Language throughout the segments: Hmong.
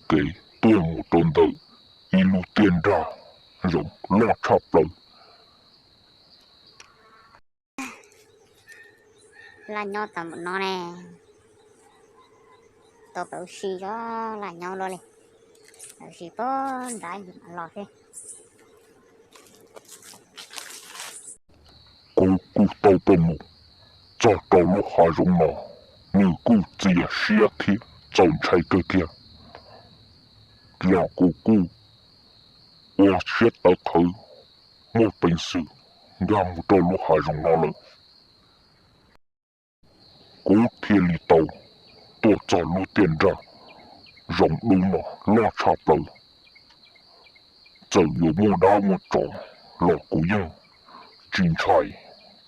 kev tuaj mus rau ntawm ib lub tiaj nrag zoov loj tshaj plaws. Laj nyob tau npaum no ne, tau pawv si zog laj nyob luaj li, pawv si pog nrad los thiab. Kuv kuj tau tuaj mus txog rau lub hav zoov no, nws kuj txias siab thiab txaus ntshai kawg kiag. Los kuv kuj ua siab tawv qhawv, muaj peev xwm nkag mus rau lub hav zoov no lawm. Kuv thiaj li tau tuaj txog lub tiaj nrag zoov dub no loj tshaj plaws. Txawm yuav muaj dab muaj tsov los kuv yeej tsis ntshai,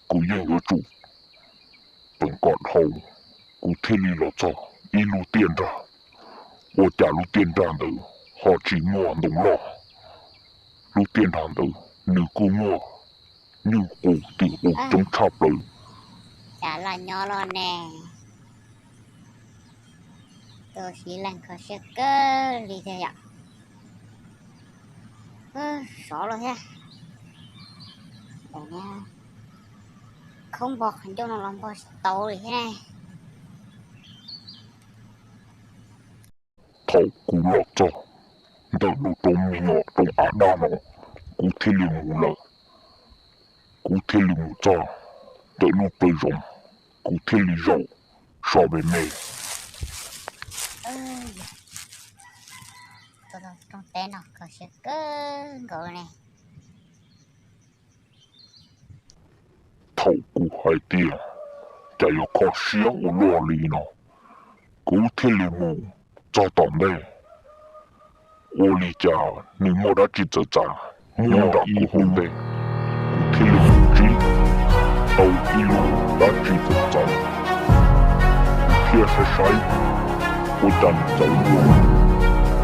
kuv yeej yuav tsum peem kom dhau, kuv thiaj li los txog ib lub tiaj nrag. Ua cas lub tiaj nrag ntawd ho tsis muaj ntoo loj, lub tiaj nrag ntawd nws kuj muaj nyuj qus twm qus coob tshaj plaws. Cas laj nyob luaj ne, tu siv leej kho siab kawg li thiab yom. Sov luaj thiab. Khaub npog qhov ncauj no los npog tsis tau li thiab ne. Thaum kuv los txog ntawm lub roob me nyuam roob av daj no, kuv thiaj li mus lawm. Kuv thiaj li mus txog ntawm lub plawv zoov, kuv thiaj li zaum so me me. Rooj teb no kho siab kawg nkaus ne. Thaum kuv hais tias cas yuav kho siab ua luaj li no, kuv thiaj li mus txog tom ntej, ua li cas nws muaj dab tsi txawv txav nyob nram kuv hauv ntej. Kuv thiaj li mus ntsib tau ib lub dab tsi txawv txawv, thiab saib saib ua cas nws txawv luaj,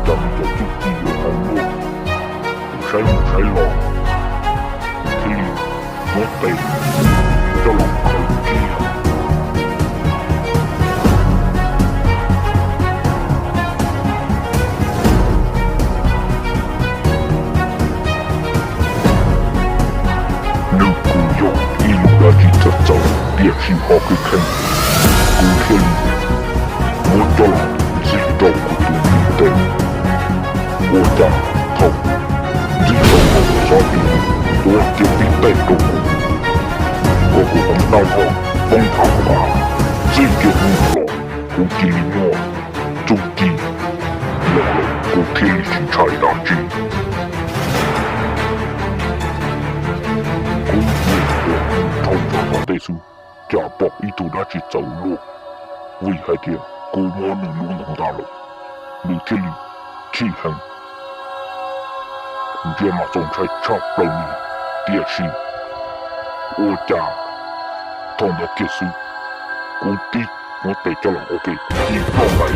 cas nws cov txuj ci yuav hau luaj. Kuv saib mus saib los, kuv thiaj li muab tes coj los khaws kiag. Nws kuj yog ib lub dab tsi txawv txawv tiam sis ho kheej kheej, kuv thiaj li muab coj los ntxig rau kuv tus me tes. Ua cas thaum ntxig rau hauv xov tes, tuav kiag tib teg rau kuv, kom kuv hmoov daj vog poob thav pas, txij kiag hnub ntawd los kuv cia li muaj txuj ci los lawm, kuv thiaj li tsis ntshai dab tsi. Kuv mus ua dhau ntawm tom ntej xwb, cas pom ib tug dab tsi txawv luaj, vim hais tias kuv muab nws lub ntawd nqa lawm, nws thiaj li chim heev. Kuv ntsia mas txaus ntshai tshaj plaws li, tiam sis ua cas thaum ntawd kiag xwb, kuv tib muab tes coj los ua ke ib ploj ntais,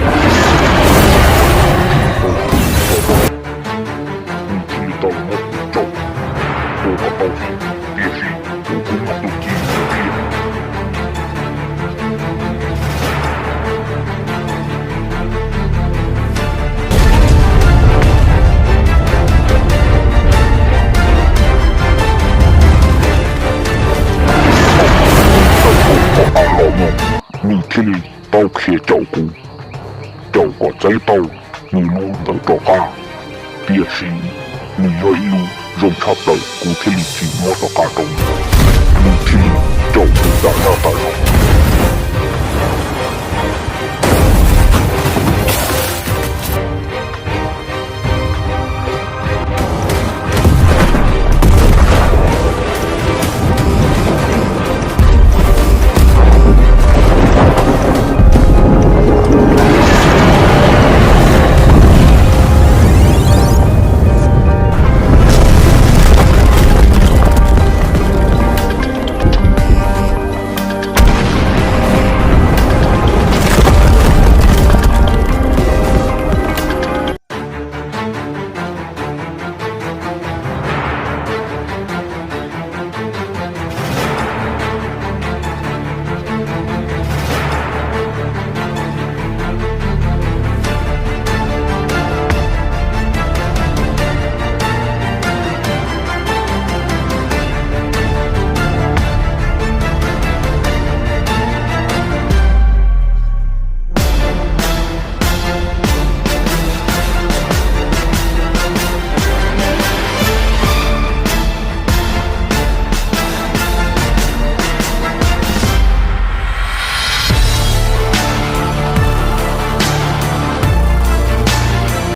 nws thiaj li tau los muab kuv tsaus tua kom tau xwb, tiam sis kuv kuj muaj txuj ci thiab. Thaum kuv tau tau qhov av los no, nws thiaj li tau khiav caum kuv, caum kom txeeb tau nws lub ntawd rov qab, tiam sis nws yog ib lub zoo tshaj plaws, kuv thiaj li tsis muab rov qab rau nws, nws thiaj li caum kuv tas zaj tas zog.